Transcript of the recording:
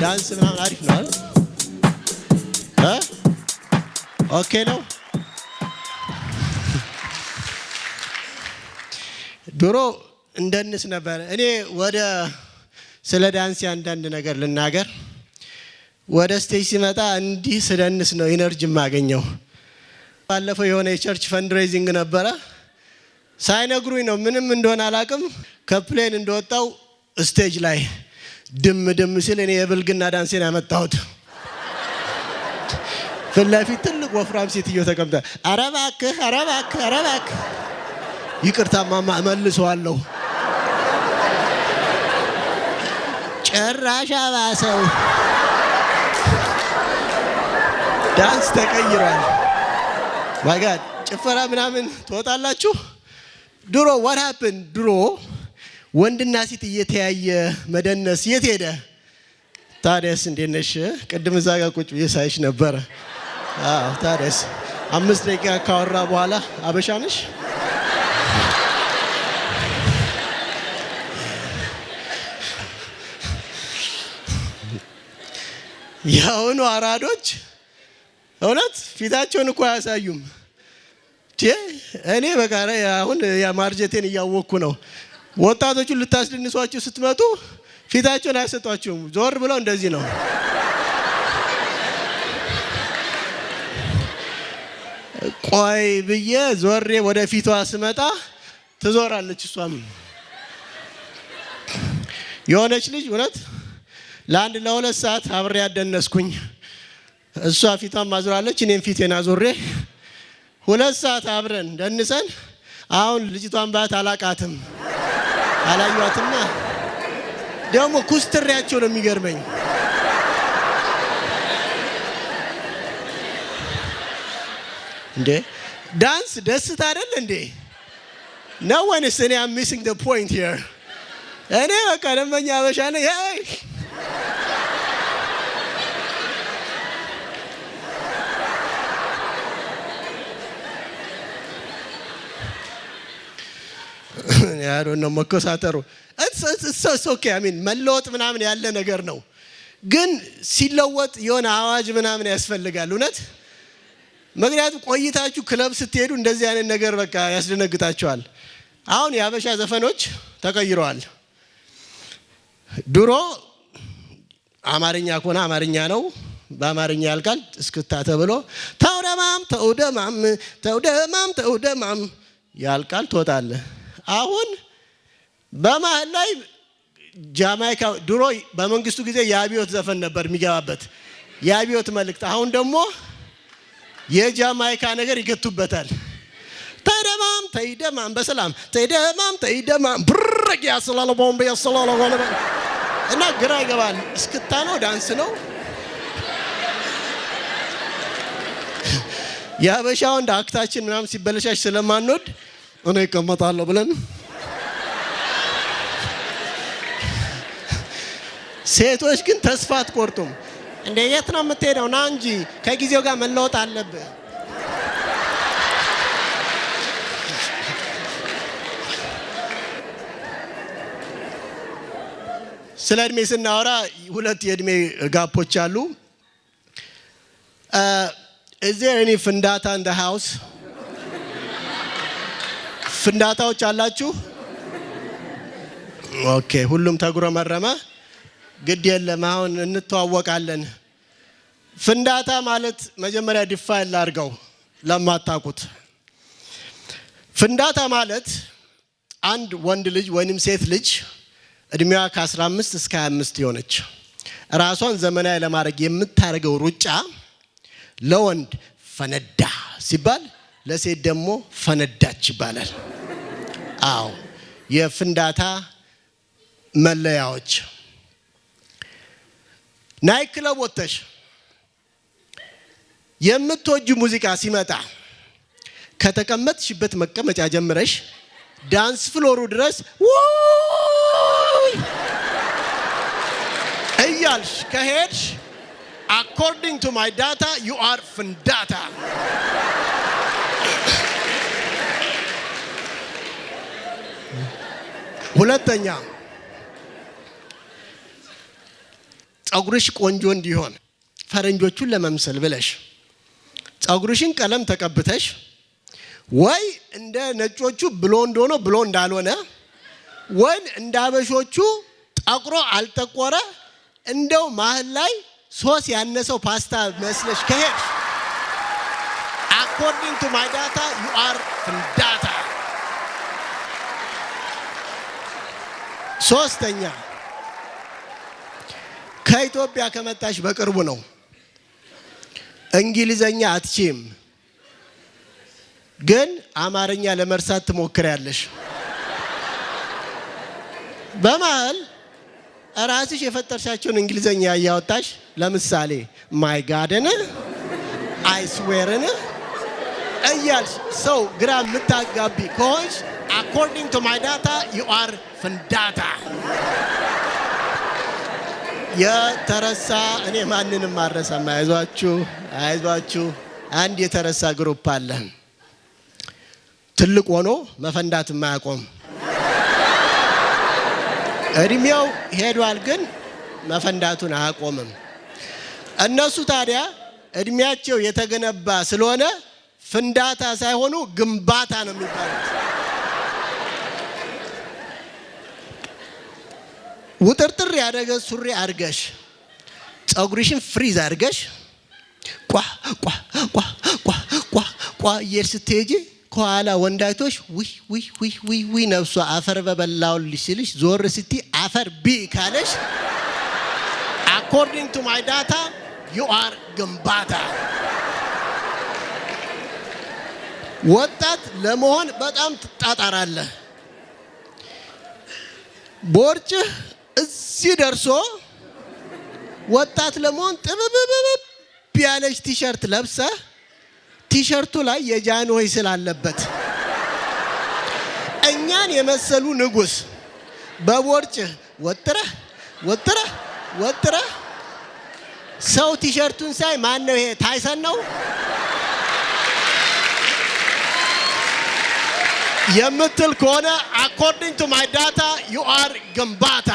ዳንስ ምናምን አሪፍ ነው አይደል? እ okay ነው። ድሮ እንደንስ ነበር። እኔ ወደ ስለ ዳንስ አንዳንድ ነገር ልናገር። ወደ stage ሲመጣ እንዲህ ስደንስ ነው energy የማገኘው። ባለፈው የሆነ የ church fundraising ነበረ። ሳይነግሩኝ ነው፣ ምንም እንደሆነ አላቅም። ከ plane እንደወጣው stage ላይ ድም ድም ሲል እኔ የብልግና ዳንሴን ያመጣሁት። ፊት ለፊት ትልቅ ወፍራም ሴትዮ ተቀምጣ፣ ኧረ እባክህ፣ ኧረ እባክህ፣ ኧረ እባክህ፣ ይቅርታ ማማ፣ እመልሰዋለሁ። ጭራሽ አባሰው። ዳንስ ተቀይሯል። My God፣ ጭፈራ ምናምን ትወጣላችሁ። ድሮ what happened? ድሮ ወንድና ሴት እየተያየ መደነስ የት ሄደ? ታዲያስ እንዴት ነሽ? ቅድም እዛ ጋር ቁጭ ብዬ ሳይሽ ነበረ። አዎ ታዲያስ 5 ደቂቃ ካወራ በኋላ አበሻ ነሽ? የአሁኑ አራዶች እውነት ፊታቸውን እኮ አያሳዩም። እኔ በቃ አሁን ማርጀቴን እያወቅኩ ነው። ወጣቶቹን ልታስደንሷቸው ስትመጡ ፊታቸውን አይሰጧችሁም። ዞር ብለው እንደዚህ ነው። ቆይ ብዬ ዞሬ ወደ ፊቷ ስመጣ ትዞራለች። እሷም የሆነች ልጅ እውነት ለአንድ ለ2 ሰዓት አብሬ ያደነስኩኝ። እሷ ፊቷን ማዞራለች፣ እኔም ፊቴን አዞሬ 2 ሰዓት አብረን ደንሰን፣ አሁን ልጅቷን ባት አላቃትም፣ አላዩዋትማ። ደግሞ ኩስትሬያቸው ነው የሚገርመኝ። እንዴ ዳንስ ደስታ አይደል እንዴ ነው ወይንስ እኔ am missing the point here? እኔ በቃ ደንበኛ አበሻ ነኝ። ነው መኮሳተሩ okay፣ I mean መለወጥ ምናምን ያለ ነገር ነው። ግን ሲለወጥ የሆነ አዋጅ ምናምን ያስፈልጋል እውነት። ምክንያቱም ቆይታችሁ ክለብ ስትሄዱ እንደዚህ አይነት ነገር በቃ ያስደነግጣችኋል። አሁን የአበሻ ዘፈኖች ተቀይረዋል። ድሮ አማርኛ ከሆነ አማርኛ ነው፣ በአማርኛ ያልቃል። እስክታ ተብሎ ተውደማም ተውደማም ተውደማም ተውደማም ያልቃል፣ ትወጣለህ። አሁን በመሀል ላይ ጃማይካ፣ ድሮ በመንግስቱ ጊዜ የአብዮት ዘፈን ነበር የሚገባበት፣ የአብዮት መልእክት። አሁን ደግሞ የጃማይካ ነገር ይገቱበታል። ተደማም ተይደማም በሰላም ተይደማም ተይደማም ብርቅ ያስላለ ቦምብ ያስላለ እና ግራ ይገባል። እስክታ ነው፣ ዳንስ ነው። የሀበሻ ወንድ አክታችን ምናምን ሲበለሻሽ ስለማንወድ እኔ እቀመጣለሁ ብለን፣ ሴቶች ግን ተስፋ አትቆርጡም። እንደ የት ነው የምትሄደው? ና እንጂ፣ ከጊዜው ጋር መለወጥ አለብህ። ስለ እድሜ ስናወራ ሁለት የእድሜ gap ኦች አሉ። Is there any ፍንዳታ in the house? ፍንዳታዎች አላችሁ? Okay፣ ሁሉም ተጉረመረመ። ግድ የለም፣ አሁን እንተዋወቃለን። ፍንዳታ ማለት መጀመሪያ define ላድርገው ለማታውቁት። ፍንዳታ ማለት አንድ ወንድ ልጅ ወይንም ሴት ልጅ እድሜዋ ከ15 እስከ 25 የሆነች ራሷን ዘመናዊ ለማድረግ የምታደርገው ሩጫ ለወንድ ፈነዳ ሲባል ለሴት ደግሞ ፈነዳች ይባላል። አዎ፣ የፍንዳታ መለያዎች night club ወጥተሽ የምትወጂው ሙዚቃ ሲመጣ ከተቀመጥሽበት መቀመጫ ጀምረሽ dance floor ኡ ድረስ ውይ እያልሽ ከሄድሽ according to my data you are ፍንዳታ። ሁለተኛ ፀጉርሽ ቆንጆ እንዲሆን ፈረንጆቹን ለመምሰል ብለሽ ፀጉርሽን ቀለም ተቀብተሽ፣ ወይ እንደ ነጮቹ blonde ሆኖ blonde አልሆነ፣ ወይ እንደ አበሾቹ ጠቁሮ አልጠቆረ፣ እንደው መሀል ላይ ሶስ ያነሰው ፓስታ መስለሽ ከሄድሽ according to my data you are ፍንዳታ። ሶስተኛ፣ ከኢትዮጵያ ከመጣሽ በቅርቡ ነው። እንግሊዘኛ አትችይም፣ ግን አማርኛ ለመርሳት ትሞክሪያለሽ። በመሀል ራስሽ የፈጠርሻቸውን እንግሊዘኛ እያወጣሽ፣ ለምሳሌ my God ን፣ I swear ን እያልሽ ሰው ግራ የምታጋቢ ከሆንሽ according to my data you are ፍንዳታ። የተረሳ፣ እኔ ማንንም አልረሳም። አይዟችሁ፣ አይዟችሁ። አንድ የተረሳ group አለ። ትልቅ ሆኖ መፈንዳት የማያቆም፣ እድሜው ሄዷል፣ ግን መፈንዳቱን አያቆምም። እነሱ ታዲያ እድሜያቸው የተገነባ ስለሆነ ፍንዳታ ሳይሆኑ ግንባታ ነው የሚባሉት። ውጥርጥር ያደረገ ሱሪ አድርገሽ፣ ፀጉርሽን freeze አድርገሽ ቋ ቋ ቋ ቋ ቋ ቋ እየሄድሽ ስትሄጂ ከኋላ ወንድ አይቶሽ ውይ ውይ ውይ ውይ ውይ ነፍሷ አፈር በበላውልሽ ሲልሽ ዞር ስትይ አፈር ቢ ካለሽ according to my data you are ግንባታ። ወጣት ለመሆን በጣም ትጣጣራለህ። ቦርጭህ እዚህ ደርሶ ወጣት ለመሆን ጥብብብብ ያለች ቲሸርት ለብሰህ ቲሸርቱ ላይ የጃንሆይ ስላለበት እኛን የመሰሉ ንጉስ በቦርጭህ ወጥረህ ወጥረህ ወጥረህ ሰው ቲሸርቱን ሳይ ማን ነው ይሄ፣ ታይሰን ነው የምትል ከሆነ according to my data you are ግንባታ።